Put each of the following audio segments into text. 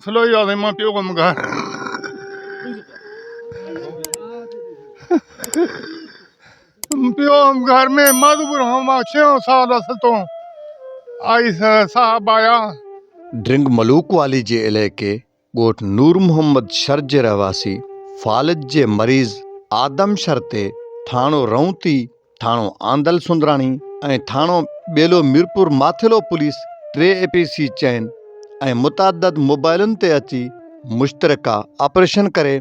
مسئلو اهو آهي مان پيو ڪم گهر پيو گهر ۾ مجبور هئم مان ڇهون سال ستون آئي صاحب آيا. ڊرنگ ملوڪ والي جي علائقي ڳوٺ نور محمد شھر جي رهواسي فالج جي مريض آدم شھر تي ٿاڻو رونتي، ٿاڻو آندل سندراڻي ۽ ٿاڻو ٻيلو ميرپور ماٿيلو پوليس ٽي اي پي سي چين ۽ متعدد موبائلن تي اچي مشترڪه آپريشن ڪري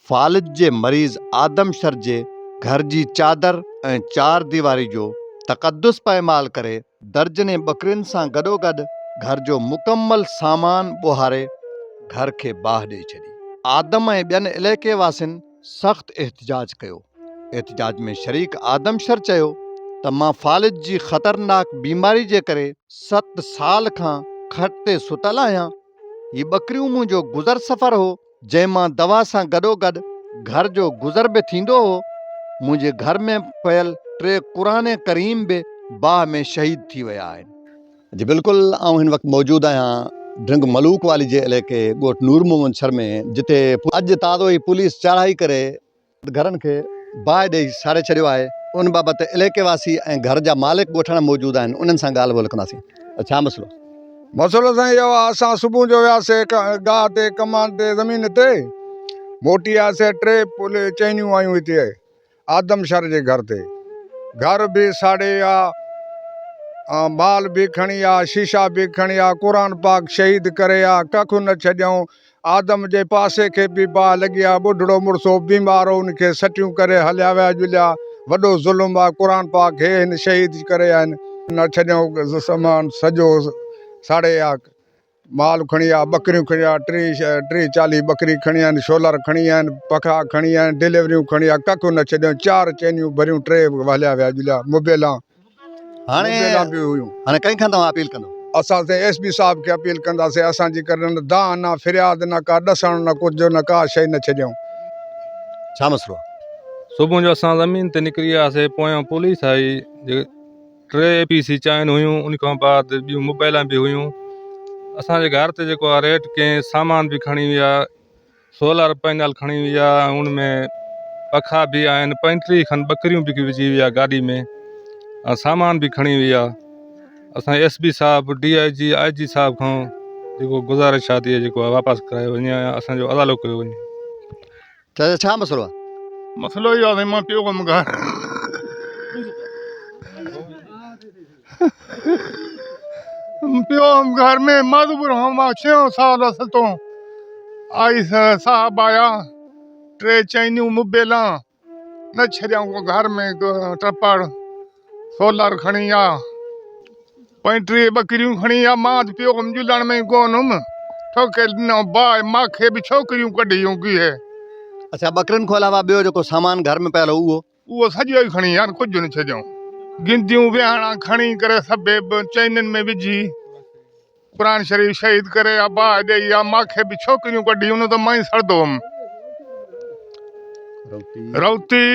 فالج جي مريض آدم شر جي گهر جي چادر ۽ چار ديواري جو تقدس پائمال ڪري درجنين ٻڪرين سان گڏوگڏ گهر جو مڪمل سامان ٻوهاري گهر کي باهه ڏئي ڇڏي. آدم ۽ ٻين علائقي واسين سخت احتجاج ڪيو. احتجاج ۾ شريڪ آدم شر چيو ته مان فالج جي خطرناڪ بيماري جي ڪري ست سال کان کٽ تي ستل آهيان، هي ٻڪريون منهنجو گذر سفر هو، جنهن مان دوا سان گڏوگڏ گهر جو گذر به ٿيندو هو، منهنجي گهر ۾ پيل ٽي قرآن ڪريم به باهه ۾ شهيد ٿي ويا آهن. جي بلڪل آئون هن وقت موجود آهيان ڊرنگ ملوڪ والي جي علائقي ڳوٺ نور محمد شھر ۾ جتي اڄ تازو ئي پوليس چاڙهائي ڪري گهرن کي باهه ڏئي ساڙي ڇڏيو آهي ان بابت علائقي واسي ۽ گهر جا مالڪ ڳوٺاڻا موجود آهن انهن سان ڳالهه ٻولهه ڪنداسين ته ڇا مسئلو. مسئلو سائين اهو آهي اسان صبح جو وياسي گاهه تي ڪمان تي زمين تي موٽي آياسي ٽي چينيون آيون هتي آدم شر جي گهر تي گهر به ساڙي آ مال به کڻي آ شيشا به کڻي آ قرآن پاڪ شهيد ڪري آ ڪک نه ڇڏيائون آدم جي پاسي کي به باهه لڳي آ ٻڍڙو مڙس هو بيمار هو ان کي سٽيون ڪري هليا ويا جليا وڏو ظلم آ قرآن پاڪ هي هن شهيد ڪري آ نه ڇڏيائون سامان سڄو ساڙي آ مال کڻي آ ٻڪريون کڻي آ ٽيهه چاليهه ٻڪري کڻي آيا آهن شولر کڻي آيا آهن پکا کڻي آيا آهن ڊليوريون کڻي آيا ڪک نه ڇڏيائون چار چينيون ڀريون ٽي هليا ويا جليا موبيلان هاڻي موبيلان به هيون. هاڻي ڪنهن کان توهان اپيل ڪندو؟ اسان سائين ايس پي صاحب کي اپيل ڪنداسين اسان جي ڪري نه دانهن نه فرياد نه ڪا ڏسڻ نه ڪجهه نه ڪا شيء نه ڇڏيائون. ڇا مسئلو آ؟ صبح جو اسان زمين تي نڪري آياسي پويان پوليس آئي ٽي اي پي سي چائن هيون ان کان بعد ٻيون موبائلان به هيون اسان جي گهر تي جيڪو آهي ريٽ ڪنهن سامان به کڻي ويا سولر پينل کڻي ويا ان ۾ پکا به آهن 35 کن ٻڪريون به وجهي ويا گاڏي ۾ ۽ سامان به کڻي ويا اسان ايس پي صاحب ڊي I جي آء جي صاحب کان جيڪو گذارش آهي ته جيڪو واپس ڪرايو وڃي اسان جو ازالو ڪيو وڃي. چاچا ڇا مسئلو آ؟ مسئلو اهو آ سائين مان پيو ڪم گهر پيو هئم گهر ۾ مجبور هئم مان ڇهون سال ستون آئي صاحب آيا ٽي چينيون موبيلان نه ڇڏيائون ڪو گهر ۾ ٽپڙ سولر کڻي آ 35 ٻڪريون کڻي آ مان ته پيو هئم جلڻ ۾ ڪون هئم ٺوڪي ڏنو باهه ماکي به ڇوڪريون ڪڍيون گيهه. اڇا ٻڪرين کان علاوه ٻيو جيڪو سامان گهر ۾ پيل هو اهو؟ اهو سڄو ئي کڻي آيا ڪجهه نه ڇڏيائون. گنديون ويهاڻا کڻي ڪري سڀ چينين ۾ وجهي قرآن شريف شهيد ڪري آ باهه ڏئي آ ماکي به ڇوڪريون ڪڍي ان ته مان ئي سڙندو هئم. روتي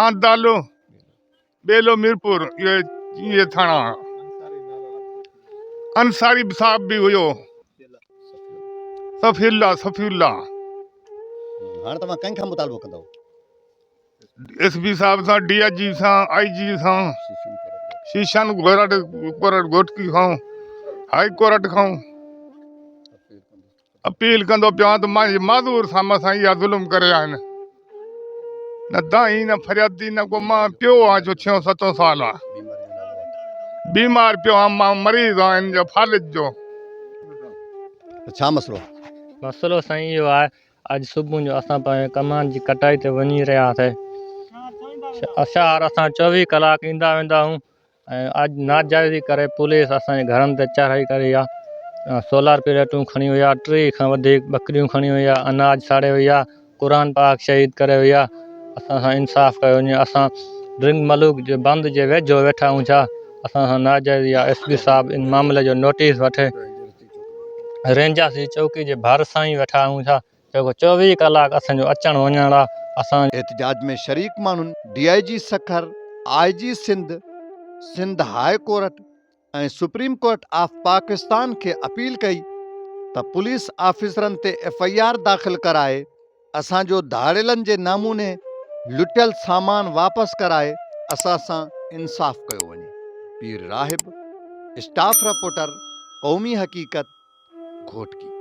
آندل ٻيلو ميرپور اهي ٿاڻا انصاري صاحب به هيو صفي الله صفي الله. هاڻ توهان ڪنهن کان مطالبو ڪندؤ؟ ايس پي صاحب سان ڊي I جي سان آئي جي سان شيشان گورٽ ڪورٽ گهوٽڪي کان هائي ڪورٽ کان اپيل ڪندو پيو آهيان ته مان معذور سان مٿان اها ظلم ڪري آهن نه دانهين نه فريادي نه ڪو مان پيو آهيان جو ڇهون ستون سال آهي بيمار پيو آهيان مان مريض آهيان جو فالج جو. ڇا مسئلو آهي؟ مسئلو سائين اهو آهي اڄ صبح جو اسان پنهنجي ڪمند جي ڪٽائي تي وڃي رهيا هئاسين اشار اسان 24 ڪلاڪ ايندا ويندا آهيون ۽ اڄ ناجائزي ڪري پوليس اسان جي گهرن تي چڙهائي ڪري وئي آهي سولر پليٽون کڻي ويا 30 کان وڌيڪ ٻڪريون کڻي ويا اناج ساڙي ويا قرآن پاڪ شهيد ڪري ويا اسان سان انصاف ڪيو وڃي اسان ڊرنگ ملوڪ جي بند جي ويجهو ويٺا آهيون ڇا اسان سان ناجائزي آهي ايس پي صاحب ان معاملي جو نوٽيس وٺي رينجرز جي چوڪي جي ڀرسان ئي ويٺا آهيون ڇا جيڪو 24 ڪلاڪ اسان جو اچڻ وڃڻ آ اسان. احتجاج ۾ شريڪ ماڻهن D I G Sukkur, I G Sindh, Sindh high court ۽ supreme court of Pakistan کي اپيل ڪئي ته پوليس آفيسرن تي ايف I R داخل ڪرائي اسان جو ڌاڙيلن جي ناموني لٽيل سامان واپس ڪرائي اسان سان انصاف ڪيو وڃي. پير راهب، اسٽاف رپورٽر، قومي حقيقت، گهوٽڪي.